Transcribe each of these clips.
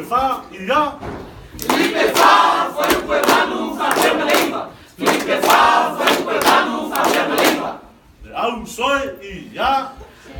Filipe 4, ia. Filipe 4, fuaiupu e 8 faapea ma le 9. Filipe 4, fuaiupu e 8 faapea ma le 9. Le au soe, ia.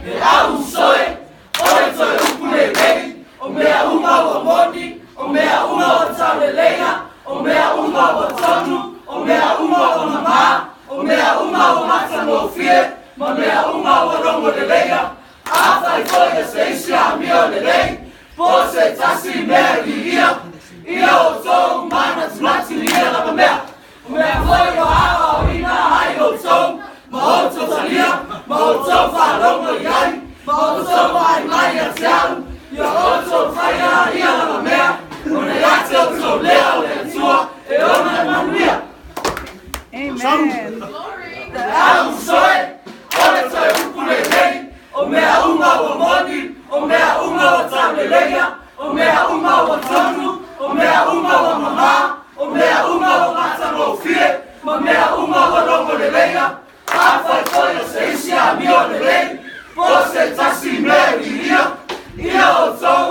Le au soe, o le toe upu lenei, o mea uma ua moni, o mea uma ua tauleleia, o mea uma ua tonu, o mea uma ua mamā, o mea uma ua matagofie, ma mea uma ua logo leleia. Afai foi o se isi amio lelei, po o se tasi mea e viia, ia outou manatunatu i ia lava mea. O mea foi ua aoaoina ai outou, ma outou talia, ma outou faalogo i ai, ma outou vaai mai ia te au, ia outou faia ia lava mea, ona ia te outou lea o le Atua e ona le manuia. Amen. Le au soe, o le toe upu lenei, o mea uma ua moni, o mea uma ua tauleleia, o mea uma ua tonu, o mea uma ua mamā, o mea uma ua matagofie, ma mea uma ua logo leleia. Afai foi o se isi amio lelei, po o se tasi mea e viia, ia outou